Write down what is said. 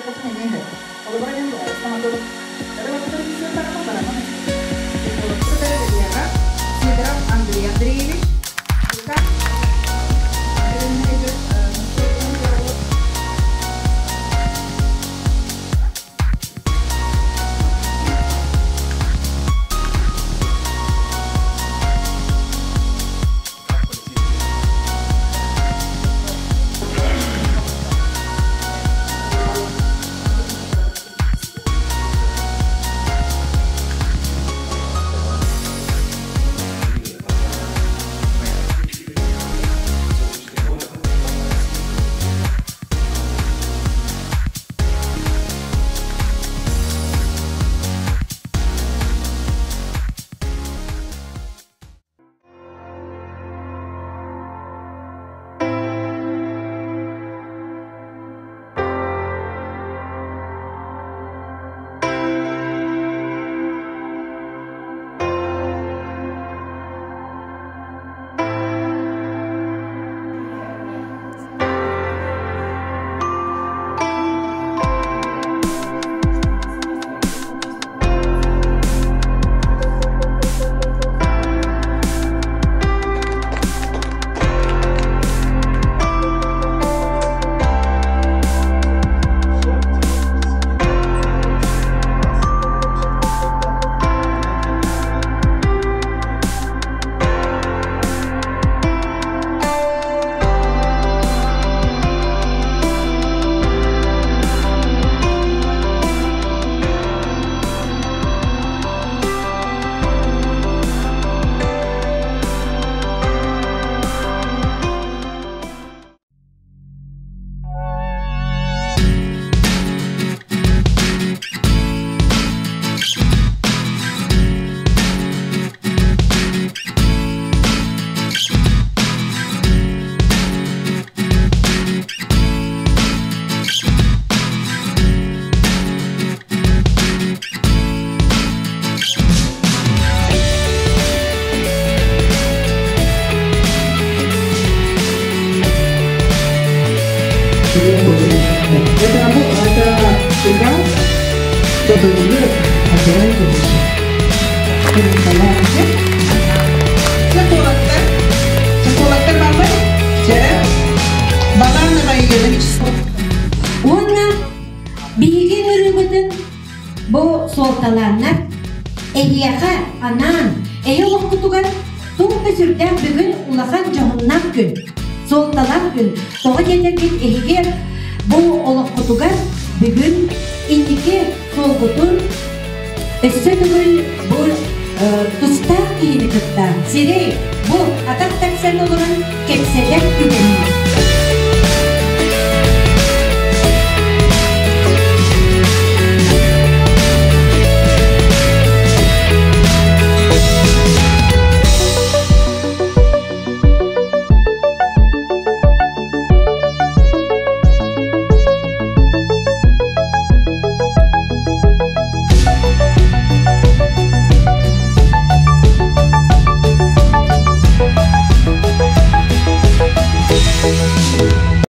Көрдөхпүн эмиэ сөп. Холобура мин стоматологтары барытын барамын. Психологтары кытары Сидоров Андрей Андреевич. Это всегда, чтобы мир Уонна биһиги ырыабытын бу суолталааннар эһиэхэ анаан эһи олохпутугар туох да сүрдээх бүгүн улахан дьоһуннаах күн, суолталаах күн. Тоҕо диэтэргит эһиги бу олоххутугар бүгүн инники суолгутун өссө төгүл бу тустаах киһини кытта сирэй бу атах тэпсэн олорон кэпсэтэр түгэннэр.